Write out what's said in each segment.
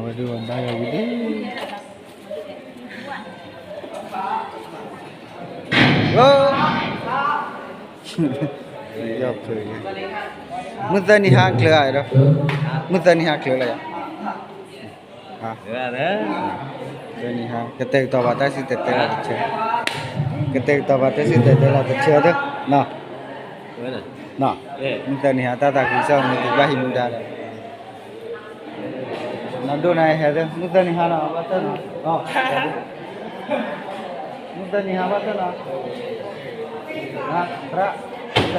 ဝဲဒုးဘၣ်ယၤဝံၤဒၣ်, မုၢ်သၢနံၤဟါကျၢၤဧါဒီး, မုၢ်သၢနံၤဟါကျၢၤလၢယၤ, သၢနံၤဟါ ကတဲာ်ကတီၤဘၣ်တၢ်စံၣ်တဲၤတဲလီၤတဆၢ, ကတဲာ်ကတီၤဘၣ်တၢ်စံၣ်တဲၤတဲလီၤတဆၢသၢ, နီၤ, မုၢ်သၢနံၤဟါ တၢ်သးခုကစီၣ်မ့ၢ်တဘၣ်ဟံးမူဒါဒီး နဒိၣ်နၤဟဲသၢ မုၢ်သၢနံၤဟါနီၤ ဘၣ်သၢနီၤ, မုၢ်သၢနံၤဟါဘၣ်သၢနီ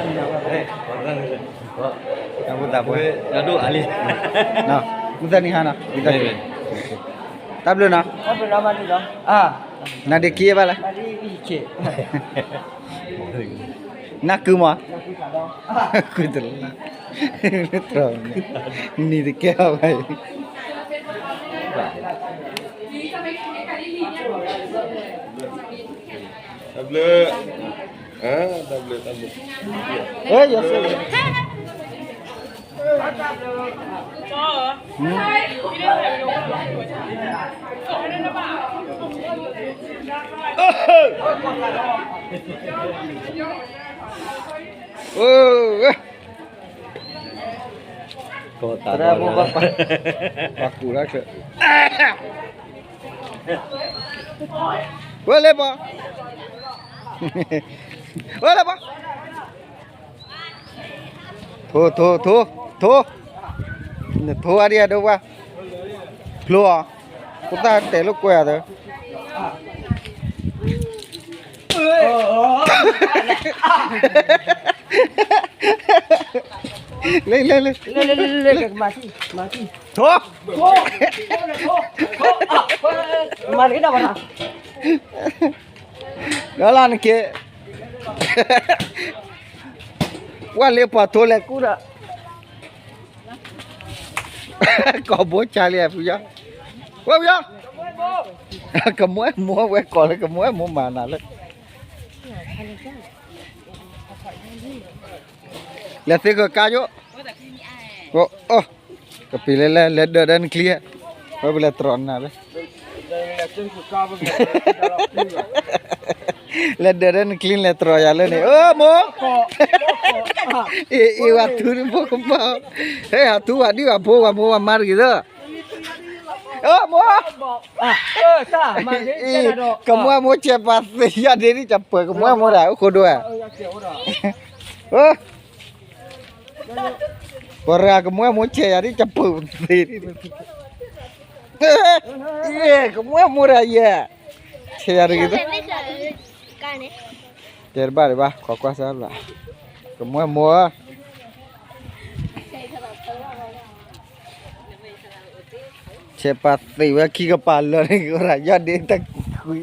ၤ, သရၣ်, မုၢ်သၢနံၤဟါဘၣ်သၢ, တၢ်ဖိသးပှဲၤ, မုၢ်သၢနံၤဟါနီၤ, တၢ်ဘျုးနီၤ, နဒ့ခံဘၣ်လဲၣ်, နကုမီၤ, ကုတလါ, နံၤတကဲအီၤဘၣ်အံၤ တၢ်ဘျုး, တၢ်ဘျုး, တၢ်ဘျုး, အိၣ်ဝဲ သရၣ်ဖိဘၣ်ပာ်, ပာ်ကူၣ်လၢချၢ, ဝဲလဲၤပှၤ, ဝဲလဲၤပှၤ, ထိ, ထိ, ထိ, ထိ, နထိအါဒံးအဒိပှၤ, ဖျိအီၤ, ဖိသၣ်တဲာ်လိာ်ကွဲအီၤသၢ လၢလၢလၢ, ထိ, ဒီးလၢနက့ၤ, ပှၤလ့ပှၤထိလဲၤကူဒီး, ကိးဘိဆါလံဖုယီ, ဝဲဖုယီ, ကမွဲမိၢ်ဝဲကိးလၢ ကမွဲမိၢ်မၤနၤလၢ လဲၤသ့ကကါယိၣ်, ကပ့ၤလဲၤလဲၤ လဲၤဒၢးဒီးနချံ, ဝဲပလဲၤတြီနၤလၢ, လဲၤဒၢးဒီးနချံ လဲၤတြီယၤလၢန့ၣ် အၢမိၢ်, အ့ၣ်အ့ၣ် ဝဲထူတဖိကဘၣ်, ဟဲဟးထူဝဲဒ်ဝဲဖိဝဲမိၢ်ဝဲမါတဂ့ၤသၢ, အၢမိၢ်, ကမွဲမိၢ်ဆဲးပှၤသ့ယၤဒ်န့ၣ် ကပၢၤကမွဲမိၢ်ဒၣ် အိၣ်ခိးဒိၣ်ဧါ, ပှၤရၤကမွဲမိၢ်ဆဲးယၤဒ် ကပၢၤသ့, ကမွဲမိၢ်ဒၣ်ယဲ, ဆဲးယၤတဂ့ၤသၢ, တဲတဘၣ်ဒံးဘၣ် ခိးကွၢ်စၢ်ဘၣ်, ကမွဲမိၢ်ဧၢ ဆဲးပှၤသ့ဝဲခံကပၤလၢာ်န့ၣ် ကရၤယီၢ်ဒ့တကွံ,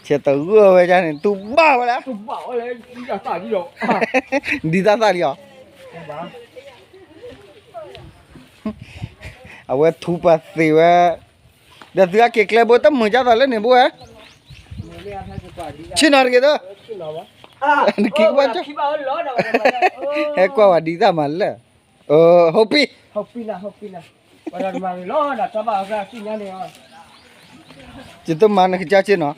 ဆဲးတဂၢၢ်ဝဲဒၣ်န့ၣ် တူၢ်ဘၣ်ဝဲဒၣ်, ဒ်တၢ်သၣ်လံအီၤ, အဝဲထူပှၤသ့ဝဲ, ဒီးသုအက့ၤကျဲဘိတမုာ်ကၢ်သိးလၢန့ၣ်ဘိဝဲ, ဆ့ၣ်နီၤတဂ့ၤသၢ, နက့ၤကွၢ်ကၢ်, ဟဲကွၢ်ဝဲဒ်တၢ်မၤလၢာ်, ဟိပံ, ယတမၤနကစၢ်ဆ့ၣ်နီၤ,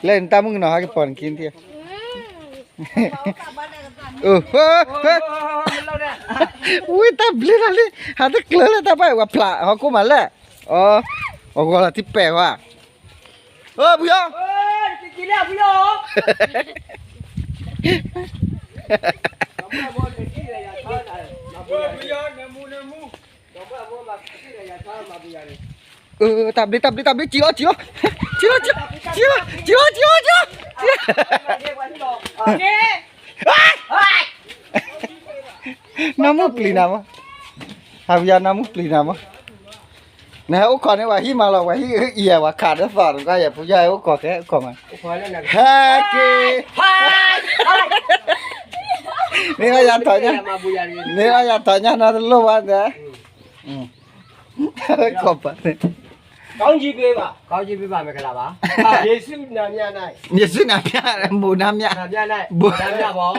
လၢနတၢ်မုၣ်ကနီၤဟဲက့ၤပိာ်နခံထံၣ်, ဝံၤတၢ်ဘျုးတၢ်လံ, ဟးတကျၢၤလၢတၢ်ပၢ်ဝဲဖျးဟီၣ်ခိၣ်မးလဲၣ်, အဂီၤလီၤထံပဲာ်ဝဲ, အိၣ်ဖုယီၤ, တၢ်ဘျုးတၢ်ဘျုးတၢ်ဘျုး စံၣ်လီၤ စံၣ်လီၤ စံၣ်လီၤ စံၣ်လီၤ စံၣ်လီၤ နီၢ်မူပျံၤနၤမး, ဟးဖုယီၤ နီၢ်မူပျံၤနၤမး, နဟဲအိၣ်ခိးန့ၣ် ပှၤဟံၣ်မးလီၤ ပှၤဟံၣ်အံၤ ပှၤခးဒီးသီၣ်တဂၤယဲၢ် ဖုယီၤဟဲအိၣ်ခိးခဲအိၣ်ခိးမး, ဟဲက့ၤ, မ့ၢ်ဘၣ်ယၤထီၣ်ညါ, မ့ၢ်ဘၣ်ယၤထီၣ်ညါနီတလိၣ်ဘၣ်န့ၣ်, ကိးပၤန့ၣ်, ကောင်းကြီးပေးပါ, ကောင်းကြီးပေးပါ မင်္ဂလာပါ, ယေရှုနာမည်၌, ယေရှုနာမည် ဘုရားနာမည်, ဘုရားနာမည်ပေါ့,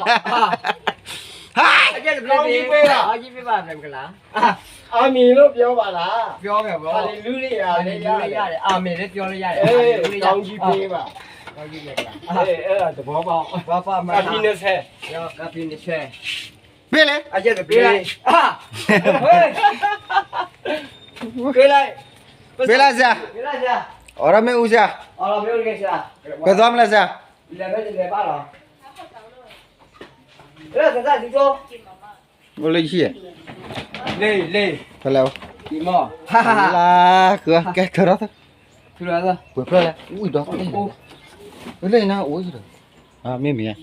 အကဲတဘျီဘ့ၣ် ကောင်းကြီးပေးပါ ကောင်းကြီးပေးပါ မင်္ဂလာ အာမင်လို့ပြောပါလား ပြောမယ်ပေါ့ ဟာလေလုယာ ဟာလေလုယာ အာမင်လည်းပြောလို့ရတယ် ဟာလေလုယာ ကောင်းကြီးပေးပါ ကောင်းကြီးပေးပါ အဲအဲ့ဒါသဘောပေါက် ဘာဘာမှ ကပ်ပြီးနှစ်ဆယ် ကပ်ပြီးနှစ်ဆယ် ပေးလေ အကဲတဘျီအာဟေး ပေးလိုက် ပေးလိုက်စရာ ပေးလိုက်စရာ အော်ရမင်းဦးစရာ အော်ရမင်းဦးစရာ ဘယ်သွားမလဲစရာ လဲပဲလဲပါတော့ ဘိလၢယံၤ လ့လ့ ဖဲလဲၣ် အံၤမီၢ် လါကကဲထီၣ်ထီၣ် ထူလီၤသီ ပှဲၤဖျၢၣ်လဲၣ် ဝံၤဒီး လ့နၤအိၣ်ယံၤဒီး မ့ၢ်မ့ၢ်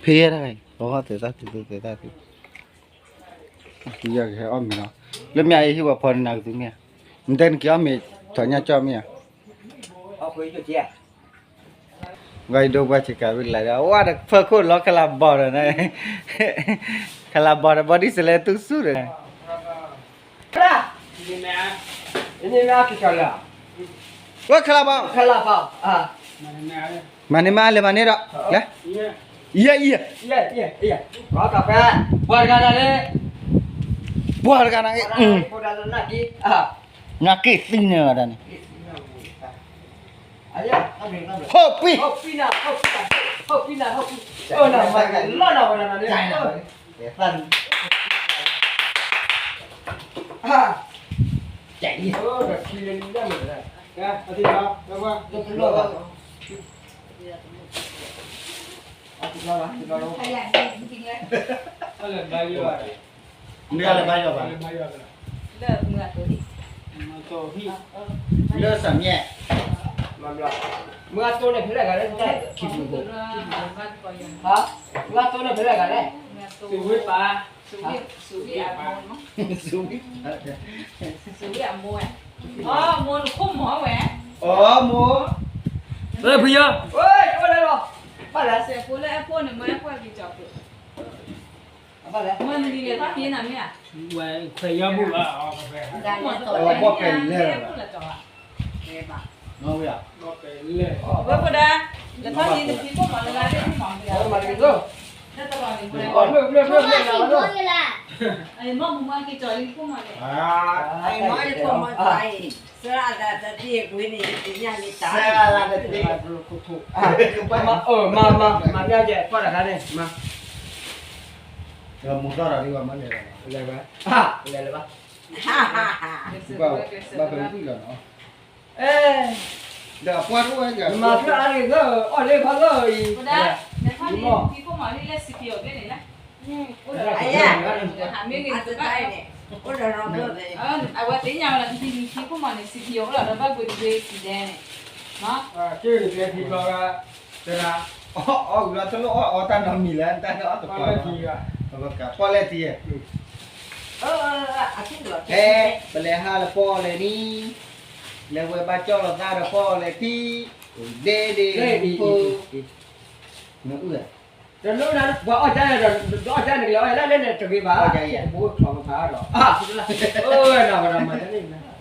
ဖဲယဲဒၣ် ဘီသဲသၣ်သုသုသဲသၣ်သု ယကဟဲအီၣ်မ့ၤလီၤ လၢမ့ၢ်အံၤဟံၣ်ဝဲဖီ နနၤကသုမ့ၢ်ဧါ နတဲနက့ၤအီၣ်မ့ၤ ထီၣ်ညၣ်ကၠီမ့ၢ်ဧါ ဂီၤယဒိပှၤစကၤဝံၤလၢ်ဒီး ဝါဒီးဖၢခိၣ်လီၤကလးဘီဒီး ကလးဘီဒီး ဘီဒံၣ်စလဲသူဆူၣ်ဒီး ဝဲခလးဘီ ခလးဘီ မၤန့ၢ်မၤလဲၤမၤန့ၢ်ဒီး လဲၤ ယဲယဲ ပှၤတဂၤဒၣ်လဲၣ် ပှၤတဂၤဒၣ်လဲၣ် နက့ၤသံန့ၣ်ဝဲဒၣ်န့ၣ် ဟိၣ်ပံ ဟိၣ်ပံနၤ ဟိၣ်ပံနၤ ဟိၣ်ပံ လီၤနၤဝဲဒၣ်န့ၣ် နကလဲၤဘါယွၤဘၣ် လၢစၢ်မ့ၢ် မုၢ်အတိၢ်န့ၣ်ဖဲလဲၣ်ဂၤလဲၣ် တၢ်ခံပူၤ မုၢ်အတိၢ်န့ၣ်ဖဲလဲၣ်ဂၤလဲၣ် သုဝ့ၢ်ပၢ် သုဝ့ၢ်အမိၢ် သုဝ့ၢ်အမိၢ် အမိၢ်နခိၣ်မီၤဝဲ အမိၢ် ဖုယီၤ အိၣ်လီၤ ဘၣ်လၢစဲးဖိလၢအဖိန့ၣ် မ့ၢ်အဖိက့ၤကၠီၤဖိ မ့ၢ်နလံၤလဲၤထီၣ်က့ၤနၤမ့ၢ်ဧါ ဝဲခွဲးယီၤဘူၣ်ဘၣ် ဘီပဲလဲၣ် ဝဲဖိဒါ လဲၤထီၣ်က့ၤနဖံခိၣ်မီၤလၢဂၤလၢမီၤမ့ၢ်ဧါ မ့ၢ်မ့ၢ်က့ၤကၠီၤလံခိၣ်မီၤန့ၣ် စရၣ်လၢတသ့ကွံာ်န့ၣ် ယသ့ၣ်ညါန့ၣ်တၢ် စရၣ်လၢတသ့ကွံာ်န့ၣ် ယသ့ၣ်ညါန့ၣ်တၢ် မၤအၢ မၤ မၤ မၤမ့ၢ်ယဲ ကွၢ်တခါန့ၣ် မၤ ဒီးမိၢ်သီၣ်ဒီးဒ်ဝဲမၤလဲၣ် လဲၤဝဲ လဲၤလၢၤဘၣ် ဘၣ်ဖဲဝံၣ်လီၤနီၤ ဒီးအပှၢ်တအိၣ်ဝဲ မၤဖျါအါန့ၣ်သၢ အီၣ်လၢခီသၢအံၤ အဝဲသ့ၣ်ညါဝဲလီၤ တံၤတံၤမံၤခံခိၣ်မီၤန့ၣ် စံးကယီၤအိၣ်လီၤ ဒီးဘၣ်ဘှံးတဘှံးစံးဒဲးန့ၣ် က့ၤက့ၤထံဘျီက တရၣ် အီၣ်အီၣ်ဝံၤလီၤ တလိၣ်အီၣ်အီတၢ်နီတမံၤလၢ တၢ်န့ၣ်အီၣ်တပှၢ် ပီၣ်လဲၣ်ထံ ဟဲ ပလဲၤဟးလၢပီၣ်လဲၣ်နံၤ လဲၤဝဲဘၣ်ကၠီၣ်လီၤသးဒီးပီၣ်လဲၣ်ထံ ဒ့ဒ့ ဖိ နအုၣ် တလိၣ်နၤ ပှၤအီၣ်ကါဒီး အီၣ်ကါန့ၣ်ကလဲၤအီၣ်လၢလဲၣ်န့ၣ်တဂ့ၤဘၣ် ဘိထီၣ်ကဖးဒီး အၢ နဝဲဒၣ်မၤတန့ၣ် လၢအံ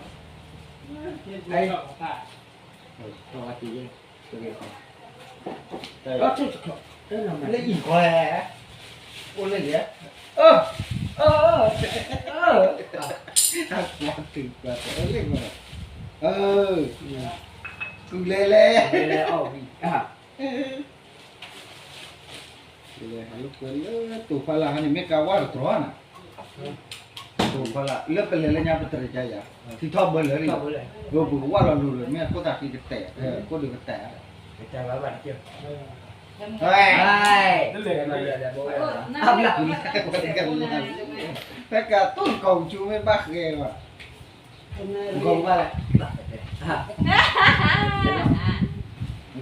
ၤခွဲ အိၣ်လၢယဲ အၢ အၢ အၢ ကွၢ်တုၤကွၢ်တုၤလၢ အၢ တုၤလဲၤလဲၤ လဲၤလဲၤအီၣ်ဝံၤ လဲၤဟးလိာ်ကွဲလၢ တိၤဖီလာ်ဟါန့ၣ် မ့ၢ်ကဝၢ်တတြီနၤ တိၤဖီလာ် လၢပလဲၤလၢညါပတြီၤယၤ ထံထီၣ်ဘၢလၢာ်လံ ပကဝၢ်လီၤလိၤလၢာ် မ့ၢ်အခိၣ်သးဃံကတဲာ် ခိၣ်ဒုးကတဲာ် ဖဲကတူၢ်ကီၢ်ကၠူမ့ၢ်ဘၣ်ဃဲဘၣ် ကီၢ်ဘၣ်လဲၣ်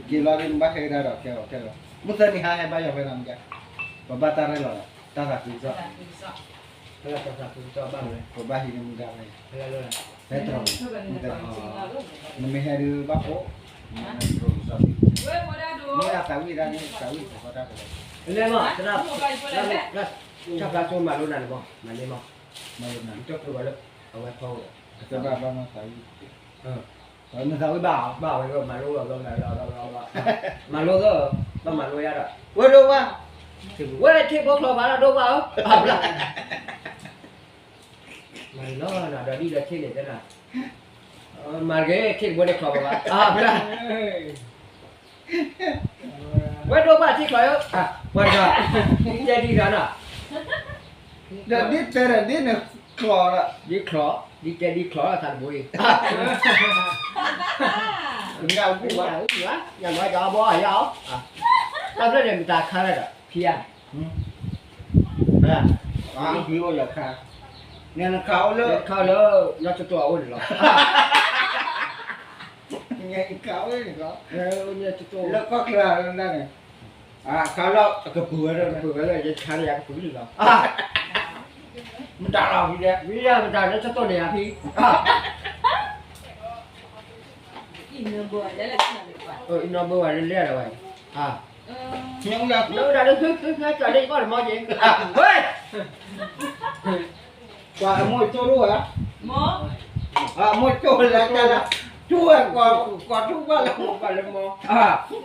က့ၤလီၤဒ်နဘၣ်ဟဲကဒါဒီး ကဲလီၤ ကဲလီၤ မုၢ်သၢနံၤဟါဟဲဘါယွၤဖဲနၤမ့ၢ်က ပဘၣ်တၢ်ရဲၣ်လီၤ တၢ်သးခုကစီၣ် ပဘၣ်ဟံးန့ၢ်မူဒါဖဲ ဖဲတရီ နမ့ၢ်ဟဲဒုးဘၣ်ဖှိၣ် မ့ၢ်အသးဝံၣ်ဒၣ်န့ၣ် သးဝံၣ်သီတၢ်ကလီ လဲၤမး တနၣ် တၢ်ဖျါဆိမၤလိနၤန့ၣ်မး မၤန့ၢ်မး မၤလိနၤ တၢ်ကျိၤဝဲလၢ အဝဲဖီဝဲ တဘၣ်ဘၣ်မၤသးဝံၣ် နသးဝံၣ်ဘၣ် ဘၣ်ဝဲမၤလိ မၤလိသၢ ဘၣ်မၤလိယါဒီး ဝဲဒိဝဲ ဝဲထံၣ်ဖိချီၣ်ဘၣ်လီၤဒိၣ်ဘၣ်ဧၢ, အဘျါ, မၤလီၤနၤဒီးဒ်ဒီးထံၣ်န့ၣ်တဲနၤ, မၤတက့ၢ် ထံၣ်တဘိန့ၣ်ချီၣ်ဘၣ်ဘၣ်, အဘျါ, ဝဲဒိၣ်ဘၣ်ထံၣ်ချီၣ်ဧၢ, ပှၤတဂၤ, ဒ်တဲဒ်ဂၤနၤ, ဒီးဒ်တဲဒီးဒ်န့ၣ်ချီၣ်ဒီး, ဒ်ချီၣ်, ဒ်တဲဒ်ချီၣ်လီၤသးတဘိအံၤ, ညါဝဲအဘီယၤ, တၢ်ဖျၢၣ်န့ၣ်မတၤခါလဲၣ်ဒီး ဖံဧါ, ခါ, နခါအိၣ်လၢ, ခါလၢ, ညီကၠိတိၢ်အအိၣ်န့ၣ်လီၤ, နခါအိၣ်န့ၣ်လီၤ, ညီကၠိတိၢ်လၢကီၢ်ချၢလၢန့ၣ်, ခါလီၤကပုာ်ဝဲ, ကပုာ်ဝဲလၢယခါန့ၣ်ယကပုာ်လံလီၤ, မတၤလီၤဖံလဲၣ်, ဖံလၢမတၤလၢကၠိတိၢ်န့ၣ်ယါဖံ အံၤနီၢ်ဘၢဝဲလဲၤလဲၤဒီးဝဲ, နဒၣ်လၢသုသုသုကၠီၤလၢယကီၢ်တမီၤက့ၤ, ဝဲ, ကွၢ်အမိၢ်ကၠိဒိၣ်ဝဲ, အမိၢ်ကၠိလၢတၢ်လၢ, ထူဝဲ, ကွၢ်ထူဘၣ်လၢမိၢ်, ကွၢ်လၢမိၢ်, အိၣ်ဘၣ်,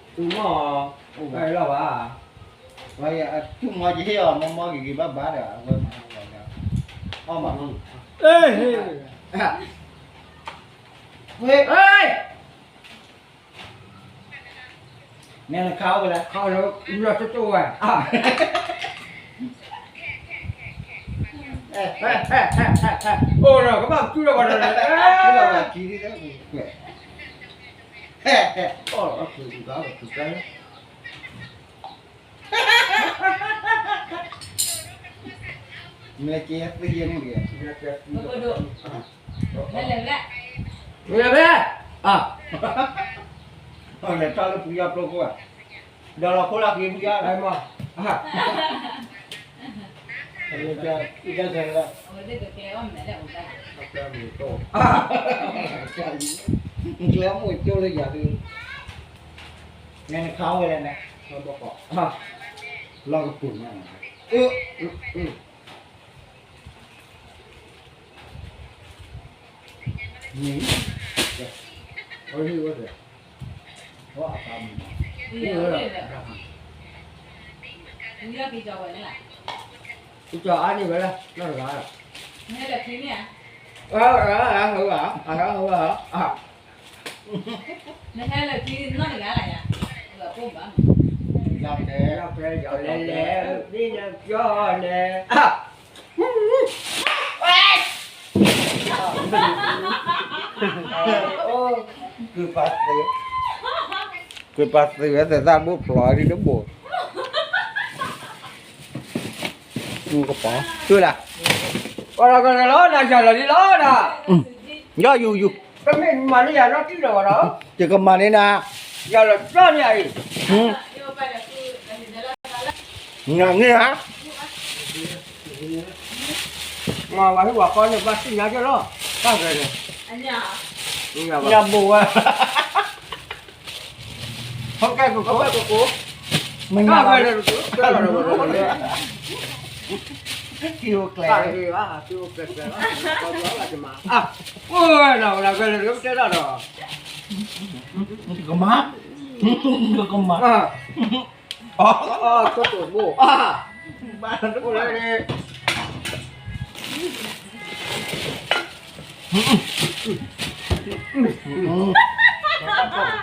အူမီၢ်, အိၣ်ဘၣ်လီၤဘၣ်, ထူမီၤကဟ့ၣ်အီၤ မီၢ်မီၢ်ဂ့ၤဂ့ၤဘၣ်ဘၣ်ဒီး အဝဲမၤ, အီၣ်မး, ဟ့ၣ် နဲနခါအိၣ်လဲၣ်, ခါလၢ, လၢတတိၢ်ဝဲ, အိၣ်လီၤ ကဘၣ်တူၢ်လီၤဘၣ်ဒီး, လီၤဘၣ်ကံဒ်လဲၣ်, အီၣ်လီၤအီၣ်ကံဒ်လဲၣ်, မ့ၢ်ကဲသ့ယဲၢ်န့ၣ်, မ့ၢ်လဲၣ်, မ့ၢ်လဲၣ်, လဲၤထီၣ်လၢပူၤယီၤပျိခိၣ်ဧါ, ဒီးလီၤခိၣ်လီၤက့ၤပူၤယီၤလၢမီၢ်, ကျဲမိၢ်ကၠိလၢယၤဒုး, နဲနခါအိၣ်ဝဲလဲၣ်န့ၣ်, လီၤကပူၤမး, မ့ၢ်, အဝဲဟ့ၣ်ဝဲ, အတၢ်မုၢ်, ကၠီအါန့ၢ်ဝဲလၢ နီတဂၤလီၤ, အဟၢ, အဟၢ, အဟၢ, အဟၢ, နဟဲလၢခံနီတဂၤလၢယၤ, လီၤတဲာ်, လီၤတဲာ်, ယီၤလဲၤလဲၤ, ဒ်နကၠီန့ၣ်, ကုၢ်ပာ်သု, ကုၢ်ပာ်သုဝဲသ့ၣ်သၣ်ဘိၣ်ဖျိးဒ်တဘိၣ်, ကပီၤ, တုၤလၢ, အီၣ်လီၤကလၢာ်လီၤ နၤယၤလီၤလံလီၤနၤ, ယီၢ်ယူၤယူၤ, တမ့ၢ်မၤန့ၢ်ယၤနီတံၢ်လီၤဘၣ်ဒီး, ယကမၤန့ၢ်နၤ, ယၤလီၤကၠီန့ၣ်အံၤ, နၤန့ၣ်ဧါ, မၤဝဲဟံၣ်ဝဲဃီန့ၣ် ဘၣ်သ့ၣ်ညါက့ၤလီၤ, တၢ်ဂဲၤန့ၣ်, ညၣ်ဘိဝဲ ဟိကဲကကိး, မ့ၢ်နၤဘၣ်, ထံအိၣ်ကျဲ, အိၣ်ဝဲဒီး ကမၤ, ကမၤ, အီၣ်, ဘၣ်, အိၣ်လၢန့ၣ် ကီဂ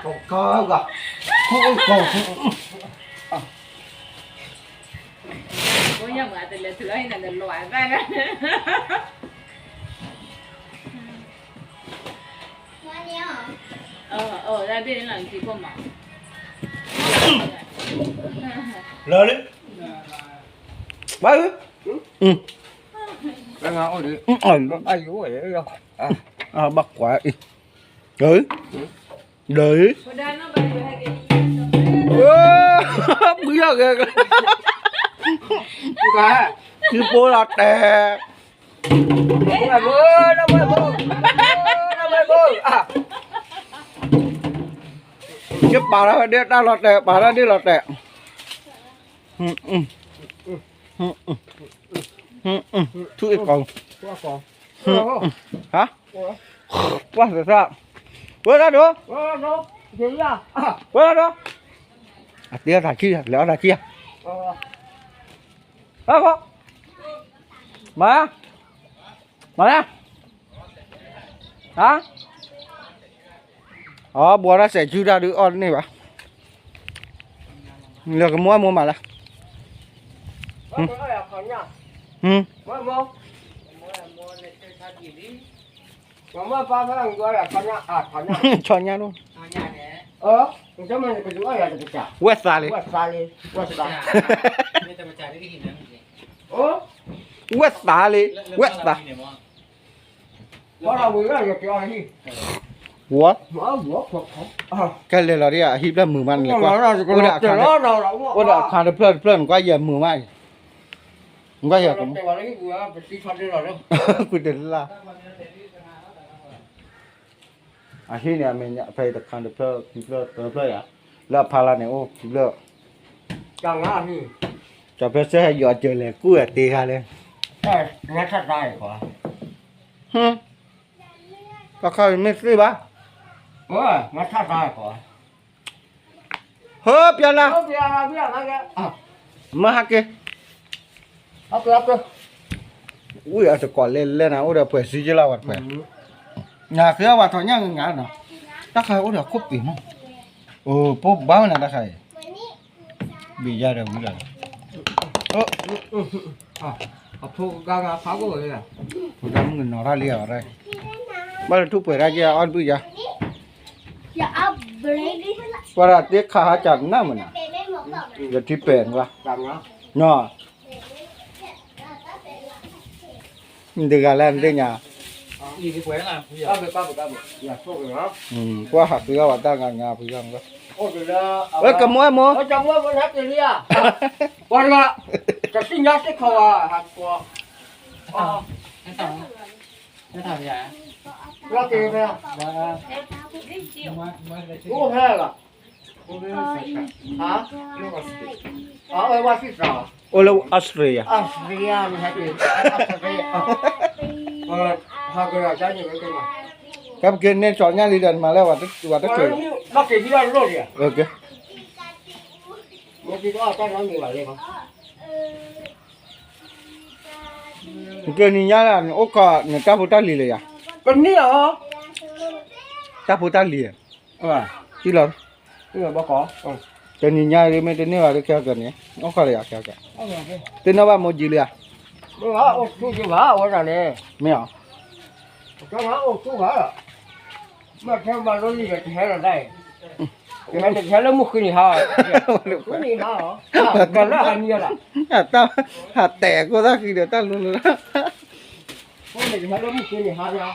ၤ, ခိၣ်အိၣ်ကီ, အိၣ်ညၣ်မၤတလဲၤထူလီၤဟံၣ်နၤတလီၤအသၣ်န့ၣ်, အိၣ်ဒၣ်ဘ့ၣ်န့ၣ်လီၤနထံခိၣ်မး, လၢာ်လံ, ဘၣ်ဧၢ, ဘၣ်အိၣ်လံ, ဘၣ်ယိၣ်, ဘၣ်ကွၢ်အံၤ, လၢာ်, ဘုရားကဲ, ကံပိလီၤတဲာ်, ကပာ်လီၤဒ်တၢ်လီၤတဲာ်, ပာ်လီၤဒ်လီၤတဲာ်, ထူအံၤကီး, ဟါ, ပှၢ်သသၣ်, ဝဲဒၣ်ဒိၣ်, ဝဲဒီး အတ့အတၢ်ခံ လဲၤအီၣ်တၢ်ခံဧါ, ဟဲခီ, မၤ, မၤလဲၣ်, ဟါ, အီ ဘှီတၢ်စဲးဆူတၢ်ဒုးအီၣ်တန့ၢ်ဘၣ်, လၢကမိၢ်အမိၢ်မၤလၢ ဆီညါဒိၣ်, ဝဲၢ်သးလံ, ဝဲၢ်သးလံ, ဝဲၢ်သးလံ, ဝဲၢ်, ကဲလဲၤလီၤဒ်အဟံၣ်ဖျၢၣ်မုာ်မးန့ၣ်လဲၣ်ကွၢ်, အိၣ်ဒီးအခါတဖျၢၣ်တဖျၢၣ်န့ၣ် ကွၢ်ယဲမုာ်မးအံၤ, ကွၢ်ယဲ, ကွၢ်တလၢ် အဟံၣ်န့ၣ် အမဲာ်ညါဖဲတခါတဖျၢၣ်ခံဖျၢၣ်သၢဖျၢၣ်ယၤ, လၢအဖီလာ်န့ၣ်အိၣ်ခံဖျၢၣ်, ကၠီဖျၢၣ်စဲဟဲယီၤစၢၤလဲၤကူၣ်အတ့ခါလဲၣ်, တခါမ့ၢ်သ့ဘၣ်, ဟၢပျါလၢ, မ့ၢ်ဟးက့ၤ ဝံၤအတကိးလဲၤလဲၤနၤ အိၣ်ဒီးပှဲၤစုကလီၤဝဲတပှဲၤ, နဃ့အီၣ်ဝဲထီၣ်ညၣ်ဂ့ၤဂ့ၤနီၤ, တၢ်ခါအိၣ်ဒီးခိၣ်ပ့ၤမး, အိၣ်ပိၢ်ဘါဝဲနၤတၢ်ခါအံၤ, ဘ့ၣ်ယါဒီးဝံၤလီၤ, အဖိဂၤဂၤဖးကိၣ်ဝဲ, ဖိဒါမုၣ်ကနီၤထီၣ်လံအီၤ, ဘၣ်လၢထူၣ်ပှဲၤတၢ်ကဲအီၣ်တဘုၣ်ယါ, ပှၤဒၣ်တ့ခါဟးကၢ်နၢ်မနၤ, ယထံပဲာ်ကွၢ် တဂၤလၢနသ့ၣ်ညါ, ကွၢ်ဟးဃ့အီၣ်ဝဲတၢ်ဂၤဂၤဖုဂၤမး, ဝဲကမိၣ်မိၣ်, ပှၤတဂၤ, တသ့ၣ်ညါသ့ၣ်ခီဝဲ, လီၤက့ၤဖဲ, အိၣ်ဖဲလီၤ, ဟါ, အိၣ်လၢအီစထြ့လယါ, အီစထြ့လယါန့ၣ်, ကဲပက့ၤန့ၢ်စီၤညါလံဒီး နမၤလၢဝဲတချုး, နက့ၤနံၤညါလၢနအိၣ်ခီ နတၢ်ဖိတၢ်လံၤလၢယါ, တၢ်ဖိတၢ်လံၤ, လီၤ, တနံၤညါမ့ၢ်တန့ၢ်ဘၣ်ဒီး ခဲကနံၣ်, အိၣ်ခီလၢယါခဲက, တနီၢ်ဘၣ်မိၢ်ကံလံဧါ, မ့ၢ်အီၤ, တဟဲလၢမုၢ်ဃံနံၤဟါ, မုၢ်ဃံနံၤဟါ, ဟးတဲာ်ကိၢ်သၣ်ဃံဒီးတၢ်လိၤလိၤလီၤ, မုၢ်ဃံနံၤဟါ,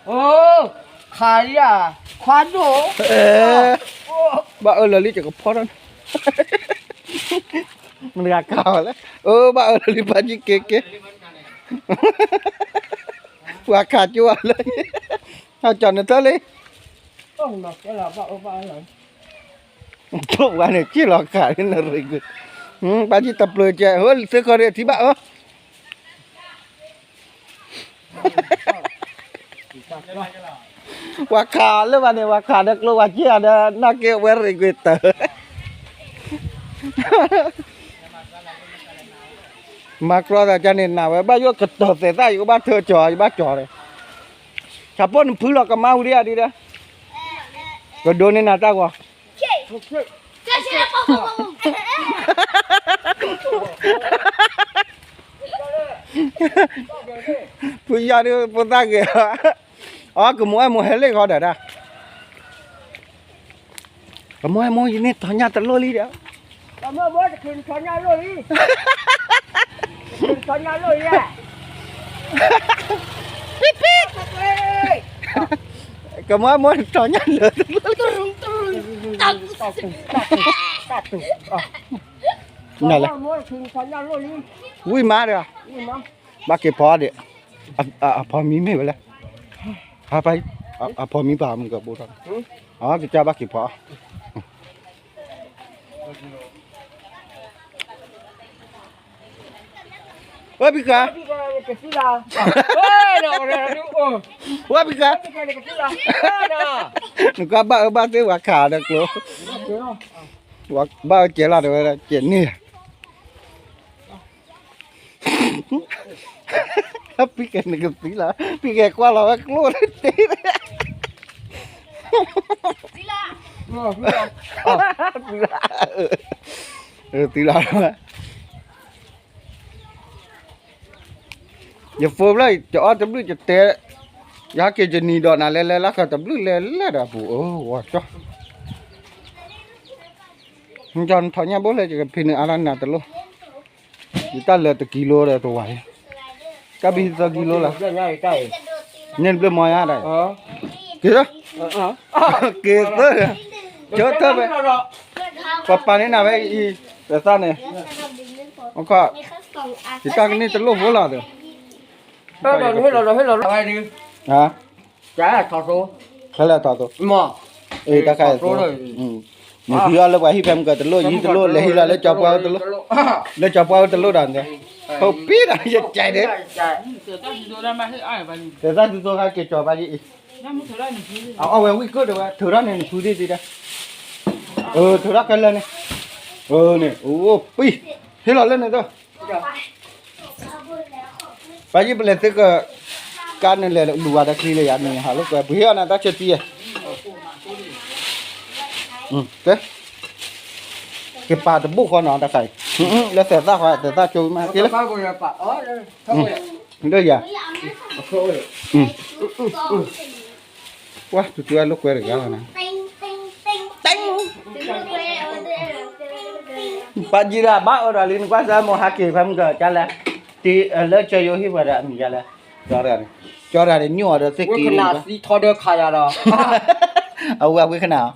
အိ, ခးလံဧါ, ခွါဒိၣ်, ဘၣ်အၢလီၤလံကကဖီထီၣ်န့ၣ်, မတၤဂၤခးအီၤလဲၣ်, အိ, ဘၣ်အၢလီၤလံ ပှၤကံက့က့, ပှၤခးကၠိအီၤလၢ, ဟးကၠီနထၢလံ ထိၣ်ဝဲန့ၣ် က့ၣ်လီၤခးန့ၣ်ရ့ကွံာ်, ပှၤကံတပျၢၤကဲ, ဟိ သုခီဒံးထံဘၣ်အၢ ပှၤခးလၢဘၣ်န့ၣ် ပှၤခးဒီးကျိ ပှၤက့ၣ်အီၤဒီး နီၢ်က့ၣ်ဝဲရ့ကွံာ်တၢၢ်, မၤကြီသးကန့ၣ် နၤဝဲဘၣ်ယိၣ်ကတၢၢ်သဲးသၣ် ယကဘၣ်ထၢကၠီၤ ယဘၣ်ကၠီၤဒီး, ဆၣ်ဖိနဖုလီၤကမါဝံၤဒံးဧါဒံးဒီး, ကဒိးန့ၢ်နၤတၢ်ဂီၤ ဖုယီၤဒုးဖိသၣ်ဂ့ၤ, အကမိၣ်အဲၣ်မိၢ်ဟဲလ့ၣ်ဃီဒီးဒၣ်, ကမိၣ်အဲၣ်မိၢ် ယန့ၢ်ထီၣ်ညၣ်တလိၣ်လံဒီး, ကမိၣ်အဲၣ်မိၢ် တချုးနထီၣ်ညၣ်လိၣ်လံ, တချုးနထီၣ်ညၣ်လိၣ်လံ, ပံပံ, ကမိၣ်အဲၣ်မိၢ် နထီၣ်ညၣ်လၢာ်တလိၣ်လံ, ဝံၣ်မးဒီး, ဘၣ်က့ၤဖီဒံး, အဖီမံမ့ၢ်ဝဲလဲၣ်, အဖီမံပာ်မုၢ်ကဘိထီၣ်, ကစၢ်ဘၣ်က့ၤဖီ, ဝဲပံၤဃာ်, ဝဲဒီး ဝဲပက နကွၢ်ဘၣ်အၢဘၣ်သ့ၣ်ဝဲခးဒီးကျိ ဘၣ်အၢကဲလီၤတဲဝဲဒၣ်ကဲန့ၣ် ပံကဲနကသံလီၤ ပံကဲကွၢ်လီၤဝဲကျိတ့ၢ် သံလီၤ ယဖိဖျၢၣ် ယအီၣ်တဘျုး ယတဲ, ယဟဲက့ၤယနံၤဒီးနၤလဲၤလဲၤလၢဃၢၤတဘျုးလဲၤလဲၤဒီးပူၤ အၢ ဝီၤကၠီ, နထီၣ်ညၣ်ဘိလဲၣ် ယကဖံးနုာ်အါလၢနၤတလိၣ်, ယတၢ်လၢတကံလိဒီးတဝၤအံၤ, တၢ်ဘံသၢကံလိလီၤ, န့ၣ်တဘျုးမီၤယါဒီး, က့ၤသၢ, က့ၤသၢ, ကၢထၢၣ်ဖဲ, ပှၤပာ်န့ၢ်နၤဖဲအံၤ, သၢသၣ်န့ၣ်, ယတၢ်ကန့ၢ်တလိၣ်ဖိလီၤသၢ, ဖဲလဲၣ်ထီၣ်သိ, အ့ တၢ်ခါအံၤသိ, နဟံးအီၣ်လၢပှၤဟံၣ်ဖဲမုၢ်ကၢၤတလိၣ် ယံၤတလိၣ် လဲၤဟံးလီၤလၢကၠီပှၢ်အိၣ်တလိၣ်, လၢကၠီပှၢ်အိၣ်တလိၣ်ဒီးန့ၣ်, ဟိပံဒီးယကဲဒၣ်, သၢသၣ်သုသိခါက့ၤကၠီပှၢ်ယံၤအံၤ, အအီၣ်ဝဲဝံၣ်ကိၣ်ဒီးဝဲ ထုးထီၣ်န့ၣ်နဖုဒံၣ်ဒံၣ်ဒၣ်, အၢ ထုးထီၣ်ခဲလၢာ်န့ၣ်, အၢန့ၣ် အိၣ်ပံ, ဟ့ၣ်လီၤလၢန့ၣ်သိ ပၢ်ယံၣ်ပလဲၤသ့က ကါန့ၣ်လဲၤလူၤဝဲဒီးချံလၢယၤန့ၣ် ဟးလိာ်ကွဲ ပှ့ၤဟ့ၣ်အီၤနၤတၢ်ဆၢတံၢ်ယဲ, က့ၤပာ်တဘိၣ်ဃီနီၤ တၢ်ခါအံၤ, လၢသဲးသၣ်ဃီ သဲးသၣ်ကၠိမးက့ၤလၢ, ဒီးယၤ, ပှၤတူတူအလိာ်ကွဲတဂၤလီၤနၤ, ပၢ်ယံၣ်ဒၣ်ဘၣ်အၢဒီးလံ နကွၢ်စၢ်မိၢ်ဟးက့ၤဖဲမုၢ်ကၢၤကၠါလဲၣ်, တံၤလၢကၠီယိဟ့ၣ်ပှၤဒီးအမံၤကၠါလဲၣ်, ကၠီတဂၤန့ၣ်, ကၠီတဂၤန့ၣ် ညိၣ်အီၤဒီးသ့ၣ်က့ၤ, အဝဲဝံခနၣ်,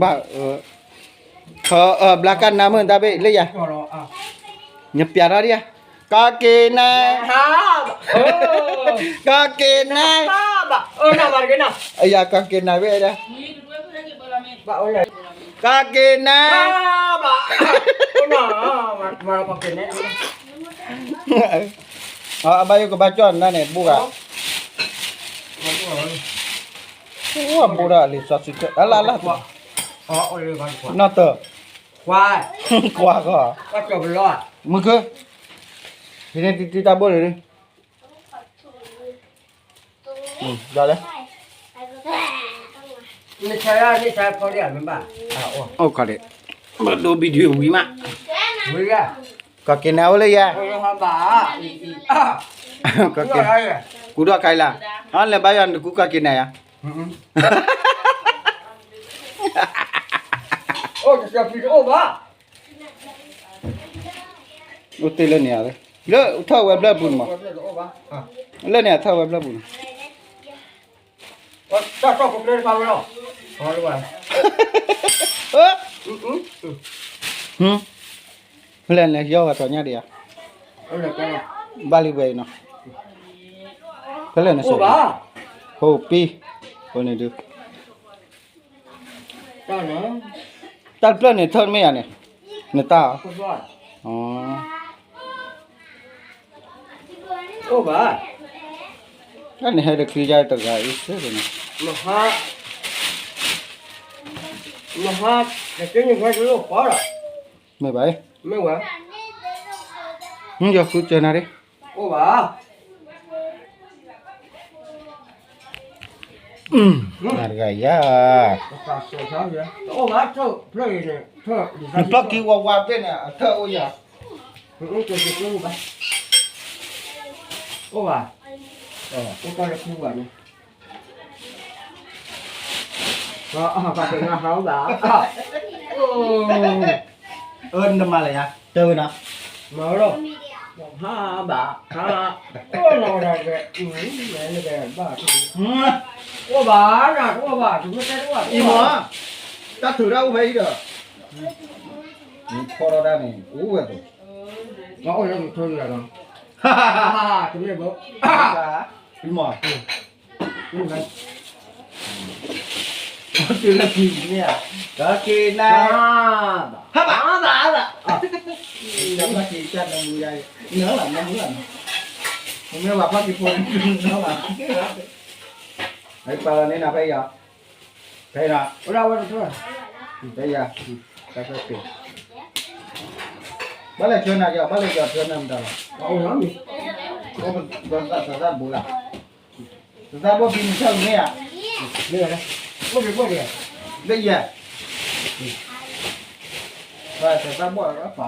ဘၣ်, ဘျါကၣ်နါမုၢ်တၢ်ဘ့ၣ်လၢယၤ, နပျးထီၣ်ဒံးဧါ, ကီၢ်က့ၤနၤ, ကီၢ်က့ၤနၤ, အယၤကီၢ်က့ၤနၤဘ့ၣ်ဒၣ်, ကီၢ်က့ၤနၤ, အဘၣ်ယိၣ်ကဘၣ်ကၠီၣ်နၤန့ၣ် ဘိဂၤ, ဘိဒၣ်လံာ်စီဆှံကၢၣ် အလၢ်လၢ်, နီၢ်တၢၢ်, ကွၢ်ဃီ, မုၢ်ခု, ဟံးန့ၢ်တံၤတံၤတၢ်ဘိန့ၣ်, ဒီးလဲၣ်, အိၣ်ခီဒံး, မ့ၢ်ဒိ video ဝံၤမး, ကီၢ်က့ၤနၤအိၣ်လၢယၤ, ကူဒီးကၤလါ, အလဲၤဘါယွၤနကူကီၢ်က့ၤနၤယၤ, အိၣ်တ့ၢ်လၢန့ၣ်ဧါ, လၢထီၣ်ဝဲဘျၢပူၤန့ၣ်မး, လၢန့ၣ်ထီၣ်ဝဲဘျၢပူၤန့ၣ်, ဖဲလဲၣ်န့ၣ် ယီၢ်ဝဲထီၣ်ညၣ်ဒံးဧါ, ဘၣ်လံဝဲအံၤနီၤ, ဖဲလဲၣ်န့ၣ်, ဟိပံ, န့ၣ်ဒုး တၢ်တဖျၢၣ်န့ၣ် ထၢၣ်မ့ၢ်ယၤန့ၣ်, နတၢ်, တၢ်န့ၣ်ဟဲဒီးချံယါတဂၤအံၤစ့ၢ်န့ၣ်, မ့ၢ်ဘၣ်, ယီၤဃုစၢၤနၤဒံး, အိၣ်ဘၣ် နတဂၤယၤ, နဖျီၣ်ခံဝါဝါဘ့ၣ်န့ၣ် အထၢၣ်အိၣ်ယၤ, အိၣ်ဘၣ်, အိၣ်တၢ်လၢခံဝါန့ၣ်, ဘၣ်, အၢ နမၤလဲၣ်ယၤ တၢ်ဝဲနီၤ, မၤလီၤ, ဟါဘၣ်, ဟါ, အိၣ်ဘၣ်, အိၣ်ဘၣ်, အံၤမ့ၢ်, တၢ်ထုးတၢ်အိၣ်ဖဲအံၤဒီး, ဖီထီၣ်တၢ်န့ၣ် အိၣ်ဝဲသိး, အိၣ်လၢနထိးလီၤနီၤ, တမ့ၢ်ဘၣ်, အံၤမ့ၢ် တုၤလၢခံန့ၣ်ဧါ, ကက့ၤနၤ, ဟါဘၣ်, ဟါဘၣ်, ဟါဘၣ်, နမူယါ, နမူလီၤနီၤ, မ့ၢ်ဘၣ်ဖျီက့ၤဖိနီၤဘၣ်, အပာ်လီၤန့ၣ်နၤဖဲယၤ, ဖဲယၤ, ဖဲယၤ, ဘၣ်လဲၤဆှၢနၤယၤ, ဘၣ်လဲၤယီၤဆှၢနၤမတၤလီၤ, သးဘိၣ်ဖံနဆၢၣ်မ့ၢ်ဧါ, လၢယဲ ပှၤသးဘိၣ်လၢ, ပှၤ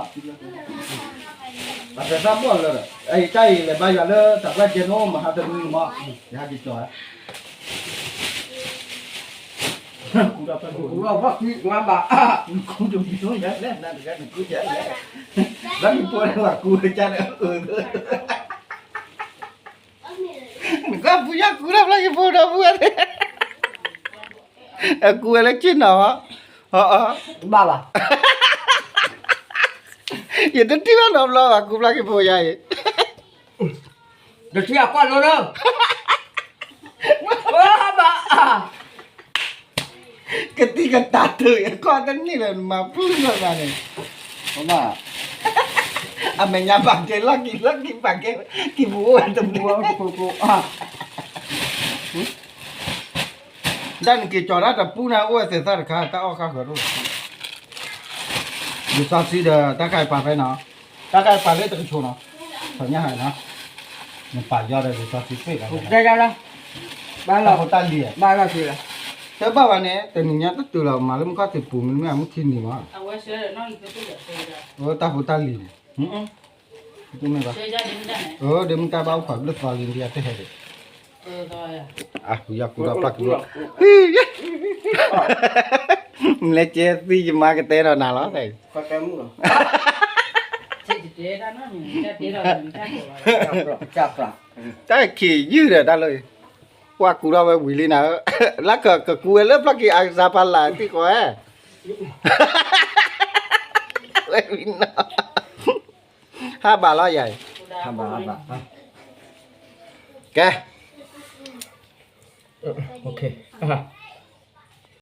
သးဘိၣ်လၢ, အတၢ်အံၤလဲၤဘါယွၤလၢတၢ်ကွၢ်ကဲနိမဟါတမံၤမး, ယဟဲက့ၤကၠီၤဧါ, နကူတမံၤယလဲၣ်, နကူယလဲၣ်, ဘၣ်က့ၤဖိန့ၣ်ပှၤကူဝဲကၢ်န့ၣ်အၢ, နကွၢ်ဖုယီၢ်ကူဒီးဖျီက့ၤဖိဒီးဖုဝဲ, အကူဝဲလၢကၠ့ၢ်နီၤ, ဘၣ်ဘၣ်, ယတထံၣ်ဘၣ်နီတဘျီဘၣ် ကူဖျီက့ၤဖိယါအံၤ, တထံၣ်အကွၢ်လိလၢ, ဘၣ်, ကသံၣ်ကတၢ်တုၤအကွၢ်တန့ၢ်လၢနမၤပျုၢ်လီၤနၤန့ၣ်, အမဲာ်ညါဘၣ်ကဲလီၢ်ကံလီၢ်ကံဘၣ်ကဲ, ကံပူၤအိၣ်ဝဲတမုာ်, တၢ်နက့ၤကၠီၤတၢ်တပူၤန့ၣ် အိၣ်ဝဲသဲးသၣ်တခါ တၢ်အီၣ်ဃၣ်ဃၢၤဒိၣ်, လံာ်စီဆှံဒီးတၢ်ခါအံၤပာ်ဖဲနီၤ, တၢ်ခါအံၤပာ်လၢတကဆိးနီၤ, စီၤညါဟဲနီၤ, နပာ်ယီၤဒီးလံာ်စီဆှံပ့ၣ်လီၤ, တၢ်ဖိတၢ်လံၤ, တဘၣ်ဘၣ်န့ၣ် တနံၤညါတတုၤလီၤ မၤလၢမုၢ်ခီၣ်ထံးပူၤ မ့တမ့ၢ်အမုၢ်ထံနံၤမး, တၢ်ဖိတၢ်လံၤန့ၣ်, တမ့ၢ်ဘၣ်, ဒ့မုၢ်တၢ်ဘၣ်အိၣ်ခိးဘျုးသီလံၤဒံးအတဟဲဒံး, အကူယီၢ်ကူဒီးပျၢ်ကူဒီး, မ့ၢ်လဲၤကဲသံယမါကတဲဒီးနၤလီၤ, တၢ်ခံးယုၢ်ဒီးတၢ်လၢ, ကွၢ်ကူထီၣ်ဝဲဝံၤလံနၤ, လၢကကကူဝဲလၢဖျီက့ၤအကစၢ်ဖးလၢ်သံကွၢ်, ဝဲဝံၤနီၤ, ဟးဘၣ်လီၤယၤ, ကဲ